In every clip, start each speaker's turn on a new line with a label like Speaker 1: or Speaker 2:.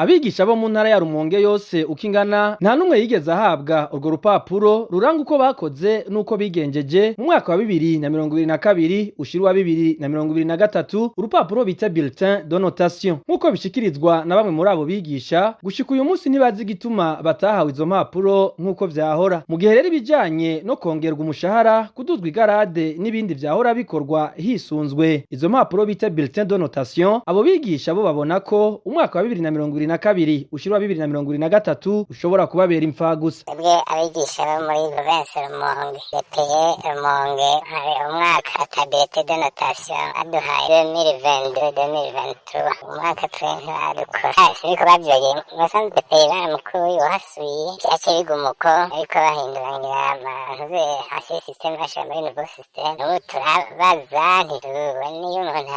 Speaker 1: Abigisha bo mu ntara ya Rumonge yose uko ingana, nta n'umwe yigeze ahabwa urwo rupapuro ruranga uko bakoze n'uko bigenjeje mu mwaka wa 2022 ushira uwa 2023, urupapuro bita bulletin de notation. Nk'uko bishikirizwa na bamwe muri abo bigisha, gushika uyu munsi ntibazi igituma batahawe izo mpapuro nk'uko vyahora. Mu gihe rero ibijanye no kongerwa umushahara, kuduzwa igarade n'ibindi vyahora bikorwa hisunzwe izo mpapuro bita bulletin de notation, abo bigisha bo babona ko umwaka wa 2022 ushira wa 2023 ushobora kubabera impfagusa.
Speaker 2: Twebwe abigisha bo muri province Rumonge, DPE Rumonge, hari umwaka ata bulletin de notation baduhaye. 2022 2023, umwaka twe ntibadukora, siniko bavyoye musanze DPE baramukuru wahasubiye, vyaciye biguma uko, ariko bahindura ngira amantuze hasi système, bashira muri nouveau système. N'ubu turabaza, ntitubona iyo umuntu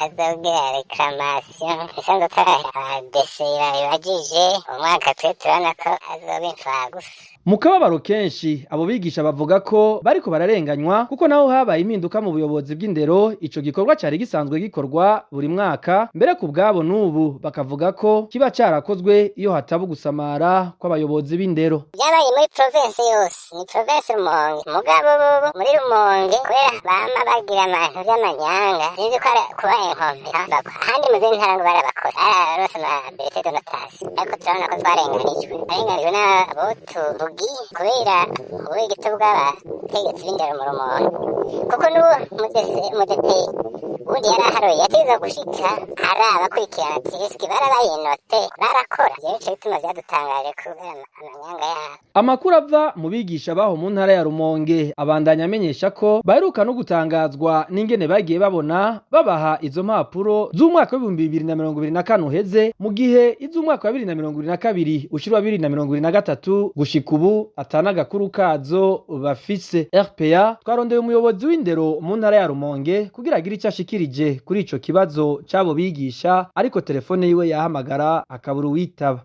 Speaker 2: azogira réclamation isanzwe atari babibajije. Umwaka twe turabona ko azoba impfagusa.
Speaker 1: Mu kababaro kenshi, abo bigisha bavuga ko bariko bararenganywa, kuko naho habaye impinduka mu buyobozi bw'indero, ico gikorwa cari gisanzwe gikorwa buri mwaka. Mbere ku bwabo n'ubu bakavuga ko kiba carakozwe iyo hataba ugusamara kw'abayobozi b'indero.
Speaker 2: Byabaye muri province yose, ni province Rumonge, mugabo bobo muri Rumonge kubera bama bagira amantu vy'amanyanga, sinzi ko ari kuba inkombe. Ahandi mu zindi ntara ngo barabakora, bararonse ama bulletin de notation, ariko turabona ko twarenganijwe, twarenganijwe n'abo tuvugiye kubera ubwigito bw'abategetsi b'indero mu Rumonge, kuko n'ubu mu DPE ubundi yari aharoye, yategerezwa gushika araba akurikirana ati eske barabayinote, barakora. Ivyo nico bituma vyadutangaje kubera amanyanga yabo.
Speaker 1: Amakuru ava mu bigisha baho mu ntara ya Rumonge abandanya amenyesha ko baheruka no gutangazwa n'ingene bagiye babona babaha izo mpapuro z'umwaka w'2024 uheze, mu gihe iz'umwaka wa 2022 ushira wa 2023 gushika ubu atana agakuru kazo bafise. RPA twarondeye umuyobozi w'indero mu ntara ya Rumonge kugira agire ico ashikirije kuri ico kibazo c'abo bigisha, ariko telefone yiwe yahamagara akabura uwitaba.